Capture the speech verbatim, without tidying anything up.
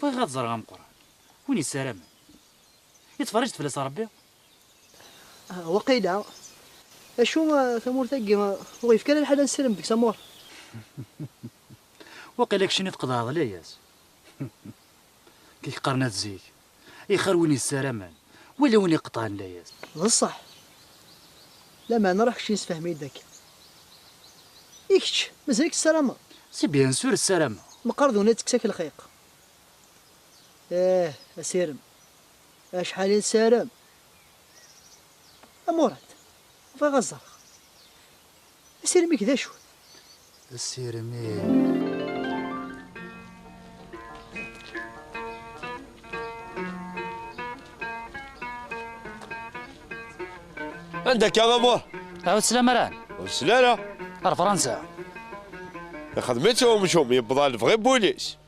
Bɣiɣ ad ẓreɣ ameqqran, win yessaramen, yettferrij-d fell-as Ṛebbi? Ah, waqila. Acu, ah, tamurt-agi, ah, ur yefki ara lḥal ad nessirem deg-s amur. Waqila keččini tqeḍɛeḍ layas. Kik qqaren at zik, ixir win yessaramen, wala win iqeṭɛen layas. D ṣṣeḥ. Lameɛna ruḥ keččini sefhem-iyi-d akka. I kečč, mazal-ik tessarameḍ? Si bien sûr ssarameɣ. Meqqar d win ad tekkes-ak lxiq. Eh, asirem. Acḥal i nessaram. A Murat, bɣiɣ ad ẓreɣ. Asirem-ik d acu? Asirem-iw. Anda akka, a Murat? Ɛawed slam ara. Ur slan ara. Ar Fransa. Ixdem-itt umcum, yewweḍ ɣer lebɣi n wul-is.